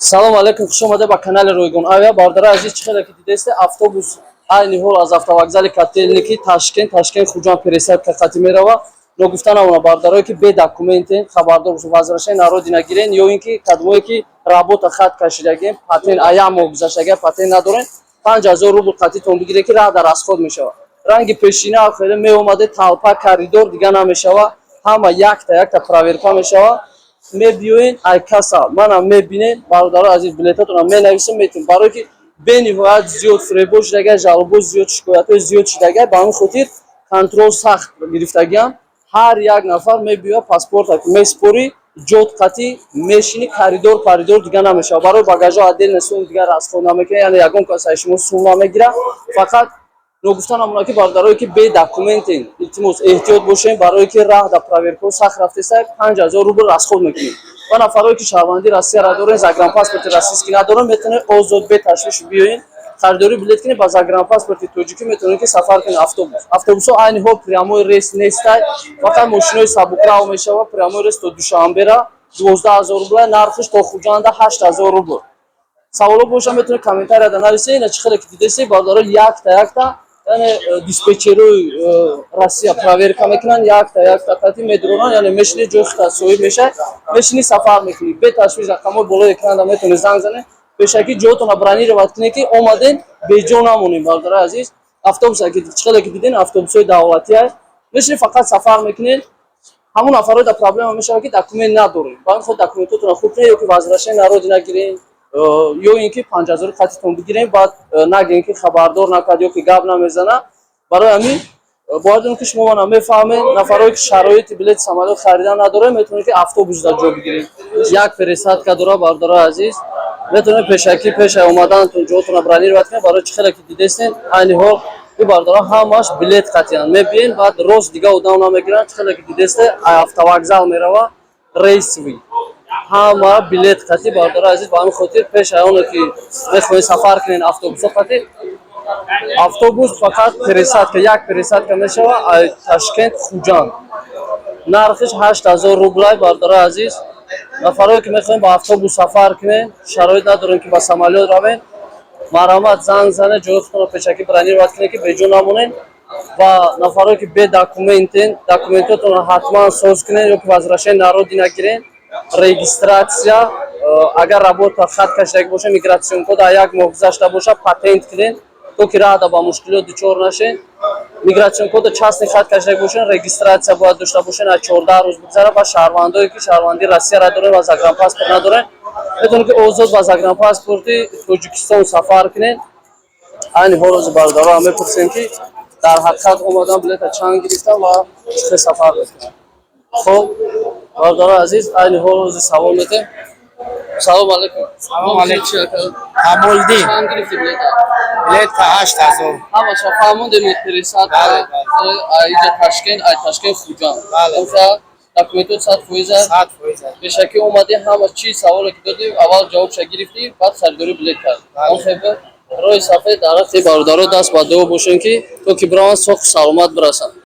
Салом алейкум, хуш омада ба канали Ройгон Авиа. Бародари азиз, чӣ хеле ки дидесте, автобус айни ҳол аз автовокзали Котельники Ташкент, Ташкент Хуҷанд пересадка қати мерава. Ногуфта намона, бародарое ки бе документен, хабардор бошед, возвращение на родина гирен ё ин ки кадмое ки работа хат кашидагем, патент ая моҳ гузаштага, патент надорен, 5000 рубл қатитон бигире, ки раҳ дар расход мешавад. Ранги пешина хеле меомаде толпа, коридор дига намешава, ҳама якта якта проверка мешава. Мебиёен, ай каса манам мебинен. Бародаро азиз, билетатонам менависем, метем, барое ки бениҳоят зиёд фиребо шудага, жалобо зиёд, шикоятҳои зиёд шудага. Ба ҳамин хотир контроль сахт гирифтагиам. Ҳар як нафар мебиёяд, паспорта месупорӣ, ҷот қатӣ мешини, коридор паридор дига намешавад. Барои багажо отдельно сум дига расход намекунад, яъне ягон кас аз шумо сум намегирад. Фақат ногуфта намона ки бародарое ки бе документен, илтимос, эҳтиёт бошем, барое ки раҳ дар проверкаҳо сахт рафтеста, 5000 рубл расход мекунем. Ва нафарое ки шаҳрвандии Россияро дорен, загранпаспорти российский надорен, метавонед озод, беташвиш биёен, харидорӣ билет кунед. Ба загранпаспорти тоҷикӣ метавонед ки сафар кунед. Автобус, автобусҳо айни ҳол прямой рейс нестай, фақат мошинои сабукрав мешава. Прямой рейс то Душанбера 12 000 рубла нархиш, то Хуҷанда 8000 рубл. Саволо боша, метавонед комментарияда нависед. Ина чӣ хеле ки дидесед, бародаро, якта якта, яъне диспетчерои Россия проверка мекунанд, якта якта қати медуроранд, яъне мешини, ҷои худ соҳиб мешавад, мешини, сафар мекунӣ беташвиш. Рақамҳои болои экранда метавонед занг занед, пешакӣ ҷоятонро бронировать кунед, ки омаден, беҷо намонем. Бародари азиз, автобус чӣ хеле ки диден, автобусҳои давлатия, мешини, фақат сафар мекунед. Ҳамон нафарҳое дар проблема мешавад, ки документ надорем. Ба ин хотир документотонро хуб кунед, ё ки возвращение на родина гирен, ё ин ки 5000 қатитон бигирем, баъд нагӯем ки хабардор накард ё ки гап намезана. Барои ҳамин бояд он ки шумо мана мефаҳмед. Нафарое ки шароити билети самолёт харидан надорем, метавонед ки автобус дар ҷо бигиред. Як пересадка дора. Бародарои азиз, метавонед пешакӣ, пешаи омаданатон ҷоотонро бронировать кунед. Барои чӣ хеле ки дидестен, айни ҳол ин бародарон ҳамаш билет қатиянд, мебиен, баъд рост дига одам намегиранд. Чӣ хеле ки дидесте, автовокзал мерава рейсовый, ҳама билет қатӣ. Бародарои азиз, ба ҳамин хотир пешаи оне ки мехоҳед сафар кунед автобусо қатӣ, автобус фақат пересадка, як пересадка мешава, ай Ташкент Хуҷанд, нархиш 8000 рублай. Бародарои азиз, нафарое ки мехоҳем ба автобус сафар кунем, шароит надорем ки ба самолёт равем, марҳамат, занг занед, ҷои худтонро пешакӣ бронировать кунед, ки беҷо намонед. Ва нафарое ки бе документен, документотонро ҳатман соз кунед ё ки возвращение на родина гирен, регистрация, агар работа хат кашидаги боша, миграционка дар як моҳ гузашта боша, патент кунед, то ки раҳда ба мушкилот дучор нашед. Миграционка да частный хат кашидаги бошен, регистрация бояд дошта бошен, аз 14 рӯз бигзара. Ва шаҳрвандое ки шаҳрвандии Россияра дорен ва загранпаспорт надорен, метавонед ки озод ба загранпаспорти Тоҷикистон сафар кунед. Айни ҳол ҳозир бародароам мепурсем, ки дар ҳақиқат омадан, билета чанд гирифтан ва чӣ хел сафар мекунанд. Хоб, бародарои азиз, айни ҳол ҳозир савол метем. Салом алейкум. Салом алейкум. Камолиддин. Чанд гирифти билета? Билет 8000. Ҳамаша фаҳмондем, пересадка? Бале, бале. Иҷа Ташкент, ай Ташкент Хуҷанд. Бале. Документот 100%? 100%. Пешакӣ омадӣ, ҳама чӣ саволе ки додӣ, аввал ҷавобша гирифтӣ, баъд харидорӣ билет кард. Бале. Он хебе роҳи сафед дарахти. Бародаро, даст ба дуо бошем, ки то ки бираванд, соҳу саломат бирасанд.